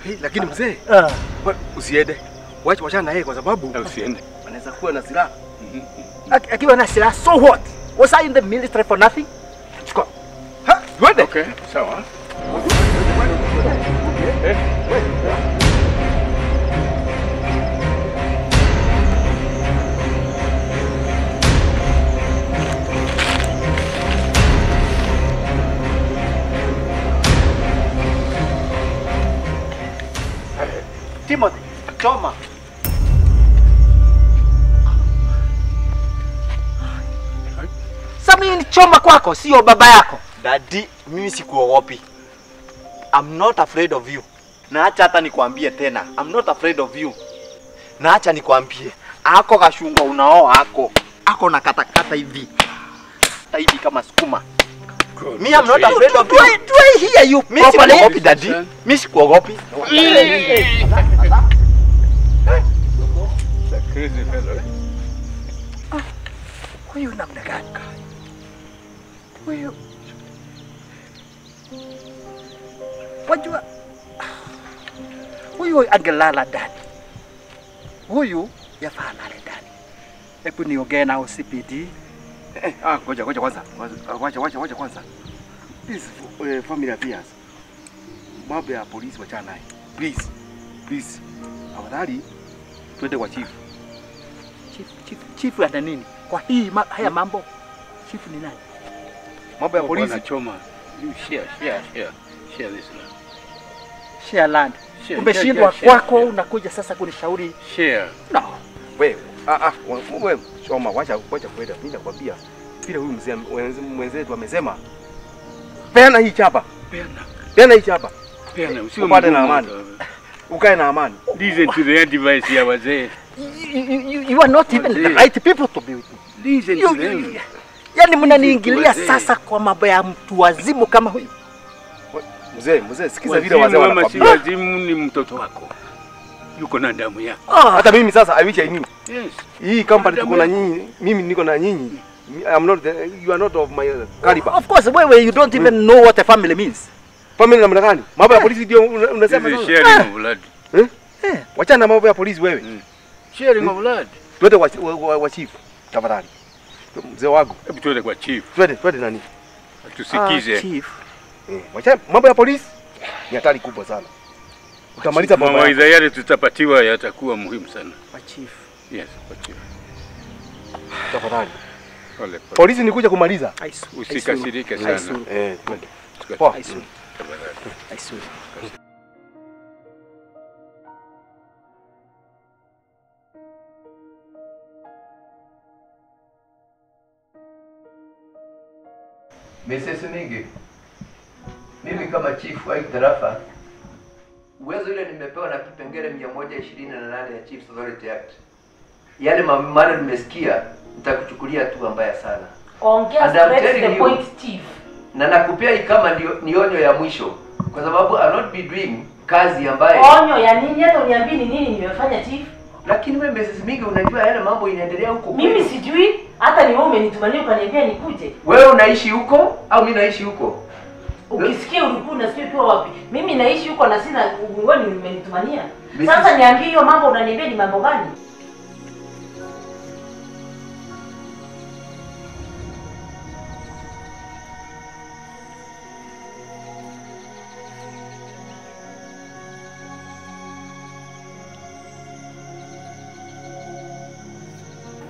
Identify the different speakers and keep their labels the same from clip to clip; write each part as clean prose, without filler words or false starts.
Speaker 1: Hey, lakini mzee, usiende. Wacha na yeye kwa sababu
Speaker 2: usiende.
Speaker 1: Anaweza kuwa na silaha.
Speaker 3: Akiwa na silaha, so what? Was I in the military for nothing? Chukua.
Speaker 1: Ha, twende.
Speaker 2: Okay, sawa.
Speaker 3: Timothy, choma. Sasa mimi ni choma kwako, sio baba yako.
Speaker 4: Daddy, mimi sikuogopi. I'm not afraid of you. Na acha hata nikwambie tena, I'm not afraid of you. Na acha nikwambie, ako kashungwa unaoa ako. Ako na katakata hivi. Hata hivi kama sukuma. Me, I'm not afraid of you.
Speaker 3: Do I hear you
Speaker 4: properly? Mimi sikuogopi daddy. Mimi sikuogopi.
Speaker 2: Crazy fellow.
Speaker 3: Huyu namna gani? Huyu wajua, huyu angelala ndani. Huyu yafaa alale ndani. Hebu niongee nao CPD.
Speaker 1: Ngoja kwanza. Wacha kwanza. This family affairs. Mambo ya polisi wachana naye. Please. Please. Afadhali twende kwa chief.
Speaker 3: Chief ana nini? Kwa hii haya mambo chief ni nani?
Speaker 1: Mambo ya polisi
Speaker 2: wanachoma. You share this land.
Speaker 3: Share land. Umeshindwa kwako unakuja sasa kunishauri.
Speaker 2: Share.
Speaker 3: No.
Speaker 1: Wewe, wewe choma, wacha kwenda. Mimi nakwambia vile huyu mzee mwenzetu amesema. Peana hii chapa. Peana hii chapa.
Speaker 2: Peana, usiwe
Speaker 1: upate na amani. Ukae na amani.
Speaker 2: Listen to the advice ya wazee.
Speaker 3: You are not even the right people to be with me.
Speaker 2: Listen to them.
Speaker 3: Yaani mnaniingilia sasa kwa mambo ya mtu wazimu kama huyu.
Speaker 1: Mzee, sikiza vile wazee wanakwambia.
Speaker 2: Wazimu ni mtoto wako. Yuko na damu yako.
Speaker 1: Hata mimi sasa I wish I knew.
Speaker 2: Yes.
Speaker 1: Hii company tuko na nyinyi, mimi niko na nyinyi. I'm not you are not of my caliber.
Speaker 3: Of course, wewe you don't even know what a family means.
Speaker 1: Family namna gani? Mambo ya polisi ndio unasema sasa.
Speaker 2: Sharing of blood.
Speaker 1: Eh? Wachana na mambo ya polisi wewe.
Speaker 2: Sharing of blood.
Speaker 1: Twende kwa chief tafadhali. Mzee wangu.
Speaker 2: Hebu twende kwa chief.
Speaker 1: Twende nani?
Speaker 2: Tusikize.
Speaker 3: Chief.
Speaker 1: Wachana mambo ya polisi ni hatari kubwa sana. Utamaliza mambo.
Speaker 2: Mawaidha yale tutapatiwa yatakuwa muhimu sana.
Speaker 3: Kwa chief.
Speaker 2: Yes, kwa chief.
Speaker 1: Tafadhali. Pole. Polisi ni kuja kumaliza.
Speaker 2: Usikasirike sana.
Speaker 1: Twende. Poa.
Speaker 3: I swear.
Speaker 5: Mrs. Mingi, mimi kama chief wa tarafa, uwezo ile nimepewa na kipengele 128 ya Chiefs Authority Act. Yale mambo nimesikia, nitakuchukulia hatua mbaya sana.
Speaker 6: Ongea straight to the point, chief.
Speaker 5: Na nakupea hii kama ni onyo ya mwisho, kwa sababu I'll not be doing kazi ambaye.
Speaker 6: Onyo ya nini? Hata uniambie ni nini nimefanya chief?
Speaker 5: Lakini wewe Mrs. Mingi unajua yale mambo inaendelea huko.
Speaker 6: Mimi sijui, hata ni wewe umenitumania ukaniambia nikuje.
Speaker 5: Wewe unaishi huko au mimi naishi huko?
Speaker 6: Ukisikia ulikuwa unasikia ukiwa wapi? Mimi naishi huko na sina wewe umenitumania. Sasa niambie hiyo mambo unaniambia ni mambo gani?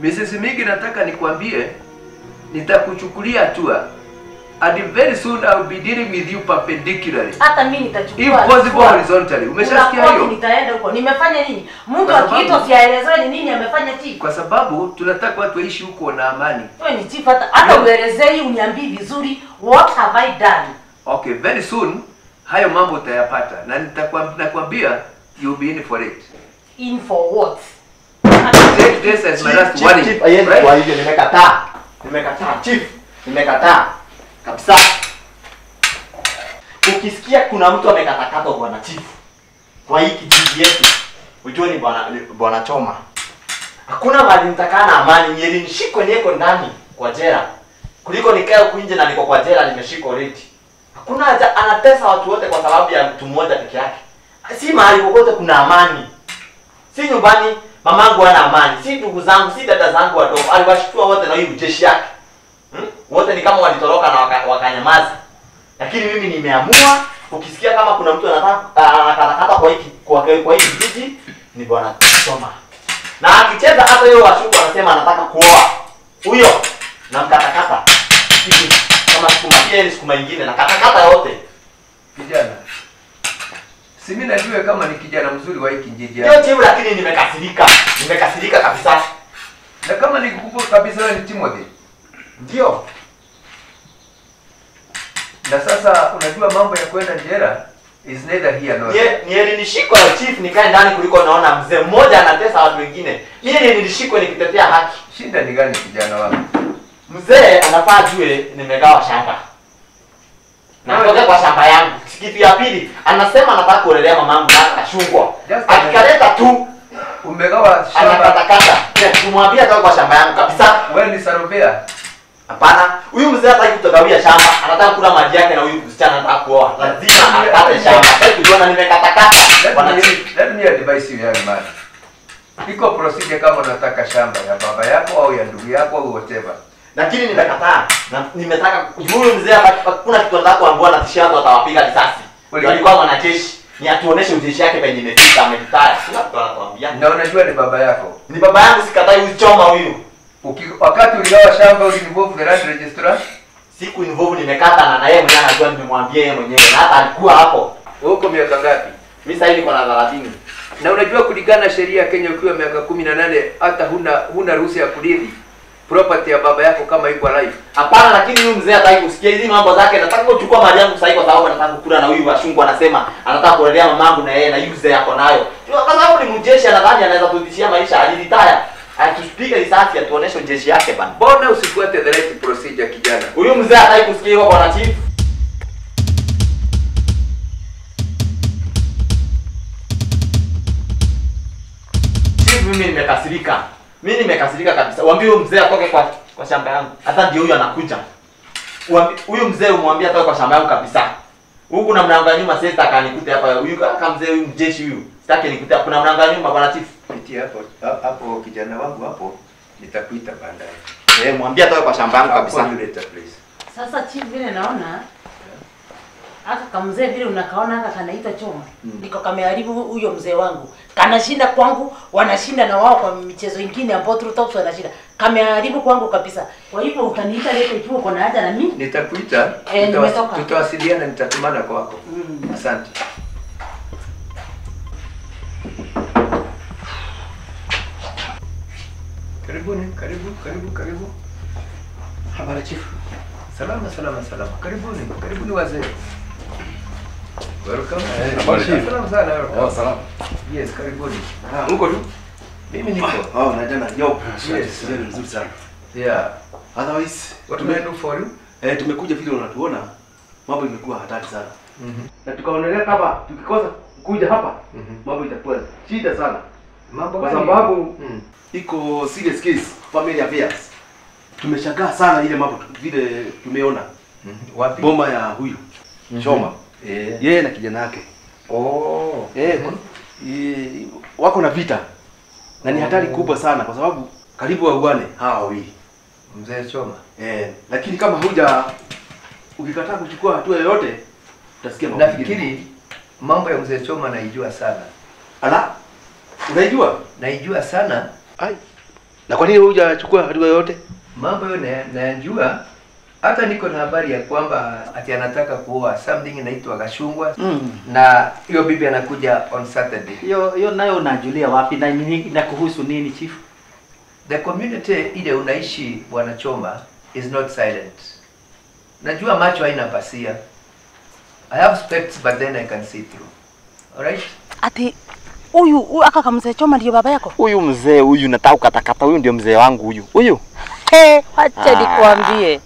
Speaker 5: Mrs. Mingi, nataka nikwambie nitakuchukulia hatua. And very soon I will be dealing with you perpendicularly.
Speaker 6: Hata mimi nitachukua.
Speaker 5: If possible horizontally. Umeshasikia hiyo?
Speaker 6: Nitaenda huko. Nimefanya nini? Mtu akiitwa siaelezewe ni nini amefanya chief.
Speaker 5: Kwa sababu tunataka watu waishi huko na amani.
Speaker 6: Wewe ni chief, hata uelezee uniambie vizuri what have I done?
Speaker 5: Okay, very soon hayo mambo utayapata. Na nitakwambia you'll be in for it.
Speaker 6: In for what?
Speaker 5: Take this as my last warning.
Speaker 4: Chief, right? Kwa hivyo nimekataa. Nimekataa chief. Nimekataa. Kabisa. Ukisikia kuna mtu amekatakata bwana chief kwa hii kijiji yetu, ujue ni bwana Choma. Hakuna mahali nitakaa na amani, nyeri nishikwe niko ndani kwa jela kuliko nikae huku nje na niko kwa jela nimeshikwa already. Hakuna haja, anatesa watu wote kwa sababu ya mtu mmoja peke yake. Si mahali popote kuna amani. Si nyumbani mamangu hana amani, si ndugu zangu, si dada zangu wadogo. Aliwashtua wote na huyu mjeshi yake. Wote ni kama walitoroka na wakanyamaza. Lakini mimi nimeamua, ukisikia kama kuna mtu anataka kwa hiki kwa hiki kijiji ni bwana Choma. Na akicheza hata yeye washuku anasema anataka kuoa. Huyo na mkatakata. Kitu kama sukuma pia ni sukuma nyingine na katakata yote.
Speaker 5: Kijana. Si mimi najua kama ni kijana mzuri wa hiki kijiji.
Speaker 4: Ndio chifu, lakini nimekasirika. Nimekasirika kabisa.
Speaker 5: Na kama nikukumbuka kabisa wewe ni Timothy.
Speaker 4: Ndio.
Speaker 5: Na sasa unajua mambo ya kwenda jela is neither here nor there.
Speaker 4: Ni nilishikwa na chief nikae ndani kuliko naona mzee mmoja anatesa watu wengine. Mimi nilishikwa nikitetea haki.
Speaker 5: Shida ni gani kijana wangu?
Speaker 4: Mzee anafaa jue nimegawa shamba. Na kutoka kwa shamba yangu. Kitu ya pili, anasema anataka kuolelea mamangu na akashungwa. Akikaleta tu
Speaker 5: umegawa shamba.
Speaker 4: Anakatakata. Tumwambie atoke kwa shamba yangu kabisa.
Speaker 5: Wewe ni sarobea.
Speaker 4: Hapana, huyu mzee hataki kutogawia shamba, anataka kula maji yake na huyu msichana anataka kuoa. Lazima akate shamba. Sasa tuliona nimekatakata.
Speaker 5: Let me advise you young man. Iko procedure kama unataka shamba ya baba yako au ya ndugu yako au whatever.
Speaker 4: Lakini nimekataa. Na nimetaka huyu mzee hakuna kitu anataka kuambiwa na tishia watu atawapiga risasi. Walikuwa wanajeshi. Ni atuoneshe ujeshi yake penye imefika ametaya. Sio mtu anakuambia.
Speaker 5: Na unajua ni baba yako.
Speaker 4: Ni baba yangu, sikatai huyu Choma huyu.
Speaker 5: Wakati uligawa shamba uliinvolve the land registrar?
Speaker 4: Siku involve nimekata na yeye mwenyewe anajua, nimemwambia yeye mwenyewe na hata alikuwa hapo.
Speaker 5: Wewe uko miaka ngapi?
Speaker 4: Mimi sasa hivi niko na 30.
Speaker 5: Na unajua kulingana na sheria ya Kenya ukiwa miaka 18 hata huna ruhusa ya kurithi property ya baba yako kama iko alive.
Speaker 4: Hapana, lakini huyu mzee hataki kusikia hizi mambo zake. Nataka kuchukua mali yangu sasa kwa sababu anataka kukula na huyu washungu anasema anataka kuolea mamangu na yeye na yule mzee yako nayo. Kwa sababu ni mjeshi anadhani anaweza kurudishia maisha, alilitaya. Atupiga risasi atuoneshe jeshi yake bana.
Speaker 5: Mbona usifuate the right procedure kijana?
Speaker 4: Huyu mzee hataki kusikia hivyo bwana chief. Chief, mimi nimekasirika. Mimi nimekasirika kabisa. Waambie huyu mzee atoke kwa shamba yangu. Hata ndio huyu anakuja. Huyu mzee umwambie atoke kwa shamba yangu kabisa. Huku kuna mlango wa nyuma, sasa akanikute hapa. Huyu kama mzee huyu mjeshi huyu. Sitaki nikute. Kuna mlango wa nyuma bwana chief.
Speaker 5: Pitia hapo kijana wangu hapo, nitakuita baadaye.
Speaker 4: Mwambie atoke kwa shamba yangu kabisa.
Speaker 5: Later, please.
Speaker 6: Sasa chief, vile naona aka kamzee vile unakaona aka kanaitwa Choma. Niko kameharibu huyo mzee wangu. Kanashinda kwangu, wanashinda na wao kwa michezo ingine ambayo True Tops wanashinda. Kameharibu kwangu kabisa. Kwa hivyo utaniita leo ikiwa uko na haja na mimi?
Speaker 5: Nitakuita. Tutawasiliana, nitatumana kwako. Asante. Karibuni, karibu, karibu, karibu.
Speaker 3: Habari chief.
Speaker 5: Salama, salama, salama. Karibuni, karibuni wazee. Welcome.
Speaker 1: Habari chief.
Speaker 5: Salama sana.
Speaker 1: Oh, salama.
Speaker 5: Yes, karibuni.
Speaker 1: Uko tu?
Speaker 5: Mimi niko.
Speaker 1: Oh, na jana yo.
Speaker 5: Yes,
Speaker 1: ni mzuri sana.
Speaker 5: Yeah.
Speaker 1: Otherwise,
Speaker 5: what do I do for you?
Speaker 1: Tumekuja vile unatuona, mambo imekuwa hatari sana. Na tukaonelea kama tukikosa kuja hapa, mambo itakuwa shida sana.
Speaker 5: Mambo
Speaker 1: kwa sababu iko serious case, family affairs. Tumeshangaa sana ile mambo vile tumeona.
Speaker 5: Wapi?
Speaker 1: Boma ya huyu Choma. Yeye na kijana yake.
Speaker 5: Oh.
Speaker 1: Wako na vita. Na ni hatari kubwa sana kwa sababu karibu wauane hawa wawili.
Speaker 5: Mzee Choma.
Speaker 1: Lakini kama huja ukikataa kuchukua hatua yoyote utasikia mambo.
Speaker 5: Nafikiri mambo ya Mzee Choma naijua sana.
Speaker 1: Ala? Unaijua?
Speaker 5: Naijua sana.
Speaker 1: Ai. Na kwa nini hujachukua hatua yoyote?
Speaker 5: Mambo hiyo nayajua. Hata niko na habari ya kwamba ati anataka kuoa something inaitwa Gashungwa. Na hiyo bibi anakuja on Saturday.
Speaker 3: Hiyo nayo unajulia wapi na inakuhusu nini chief?
Speaker 5: The community ile unaishi Bwana Choma is not silent. Najua macho haina pasia. I have specs but then I can see through. All right?
Speaker 6: Ati huyu aka mzee Choma ndio baba yako?
Speaker 4: Huyu mzee huyu nataka kukatakata, huyu ndio mzee wangu huyu. Huyu.
Speaker 6: Acha nikwambie.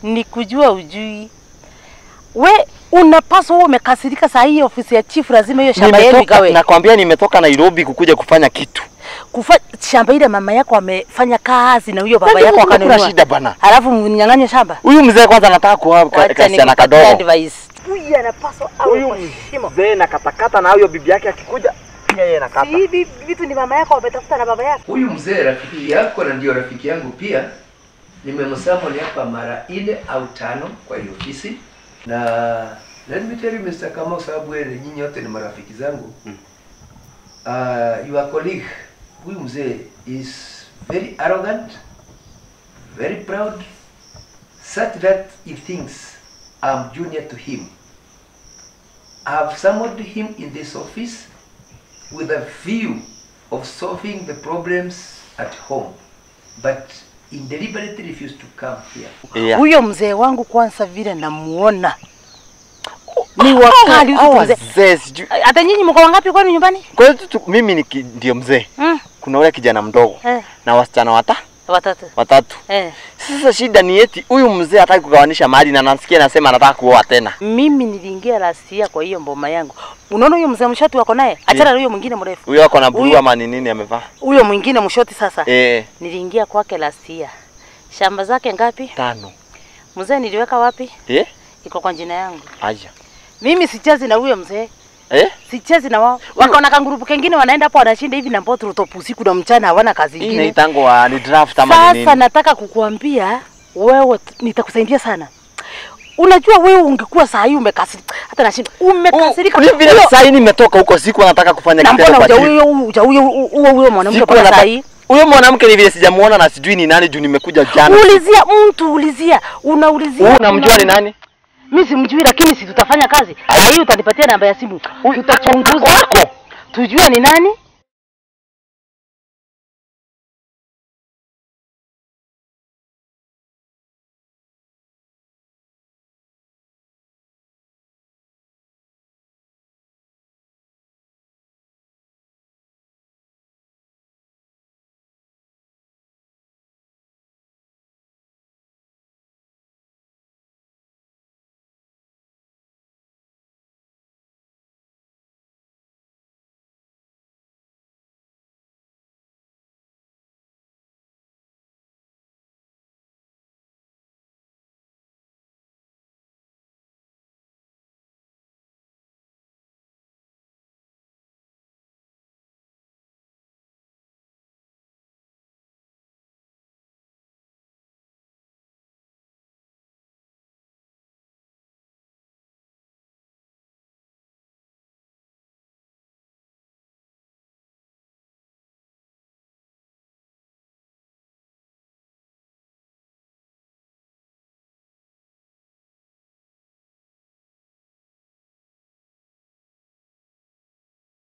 Speaker 6: Nikujua ujui. We unapaswa uwe umekasirika saa hii ofisi ya chief lazima hiyo shamba yenu igawe.
Speaker 4: Nakwambia nimetoka Nairobi kukuja kufanya kitu.
Speaker 6: Kufa shamba ile mama yako amefanya kazi na huyo baba yako akanunua.
Speaker 4: Kuna shida bana.
Speaker 6: Alafu mnyang'anye shamba.
Speaker 4: Huyu mzee kwanza anataka kuoa kasichana kadogo.
Speaker 6: Huyu anapaswa awe kwa shimo.
Speaker 4: Mzee na katakata na huyo bibi yake akikuja pia yeye anakata.
Speaker 6: Hivi vitu ni mama yako wametafuta na baba yako.
Speaker 5: Huyu mzee rafiki yako na ndio rafiki yangu pia. Nimemsummon hapa mara 4 au 5 kwa hiyo ofisi. Na let me tell you Mr. Kamau, sababu wewe nyinyi wote ni marafiki zangu. Your colleague huyu mzee is very arrogant, very proud, such that he thinks I'm junior to him. I've summoned him in this office with a view of solving the problems at home, but he deliberately refused to come here.
Speaker 4: Yeah.
Speaker 6: Huyo mzee wangu kwanza vile namuona ni wakali huyo mzee. Hata nyinyi mko wangapi kwani nyumbani?
Speaker 4: Kwa hiyo mimi ndio mzee. Kuna yule kijana mdogo na wasichana watatu. Sasa shida ni eti huyu mzee hataki kugawanisha mali na nasikia anasema anataka kuoa tena.
Speaker 6: Mimi niliingia lasia kwa hiyo mboma yangu. Unaona huyo mzee mshoti wako naye? Achana na huyo mwingine mrefu.
Speaker 4: Huyo wako na blue ama ni nini amevaa?
Speaker 6: Huyo mwingine mshoti sasa. Niliingia kwake lasia. Shamba zake ngapi?
Speaker 4: 5.
Speaker 6: Mzee niliweka wapi? Iko kwa jina yangu.
Speaker 4: Aja.
Speaker 6: Mimi sichezi na huyo mzee. Sichezi na wao. Wako na kangurupu kengine wanaenda hapo wanashinda hivi na mpoto top usiku na mchana hawana kazi nyingine.
Speaker 4: Hii inaitangwa ni draft ama nini?
Speaker 6: Sasa nataka kukuambia wewe nitakusaidia sana. Unajua wewe ungekuwa saa hii umekasirika. Hata nashinda umekasirika.
Speaker 4: Ni vile saa hii nimetoka huko siku nataka kufanya kitendo kwa
Speaker 6: chief. Huyo mwanamke kwa saa hii.
Speaker 4: Huyo mwanamke ni vile sijamuona na sijui ni nani juu nimekuja jana.
Speaker 6: Ulizia mtu, ulizia. Unaulizia.
Speaker 4: Wewe unamjua ni nani?
Speaker 6: Mimi simjui lakini si tutafanya kazi. Saa hii utanipatia namba ya simu. Tutachunguza.
Speaker 4: Wako.
Speaker 6: Tujue ni nani?